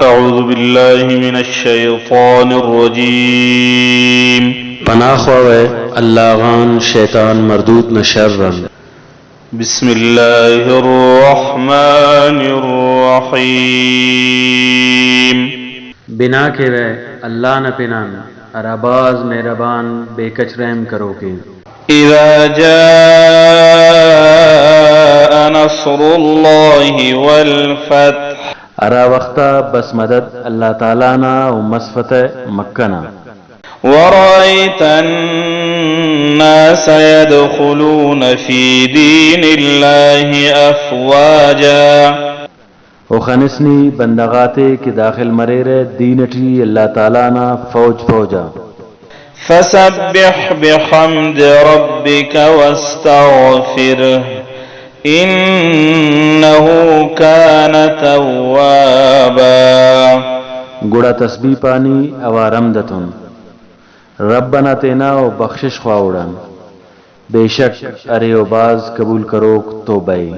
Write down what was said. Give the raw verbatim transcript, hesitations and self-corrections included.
أعوذ بالله من الشيطان الرجيم. پناہ خواوہ اللہ غان شیطان مردود نا شر آن۔ بسم الله الرحمن الرحيم. بنا کیوہ اللہ نا پن آن، ہرا بھاز مہربان بے کچ رحم کروکے۔ إذا جاء نصر الله والفتح۔ ہرا وخت آ بس مدد اللہ تعالیٰ نا و مس فتح مکہ نا۔ ورأيت الناس يدخلون في دين الله أفواجا۔ و خنس نی بندغ آتے کہ داخل مریرہ دین ٹی اللہ تعالیٰ نا فوج فوج آ۔ فسبح بحمد ربك واستغفره إنه كان توابا۔ گڑا تسبیح پانی اوار حمد اتون رب انا تینا و بخشش خواوڑان، بے شک ارے او بھاز قبول کروک توبہ ءِ۔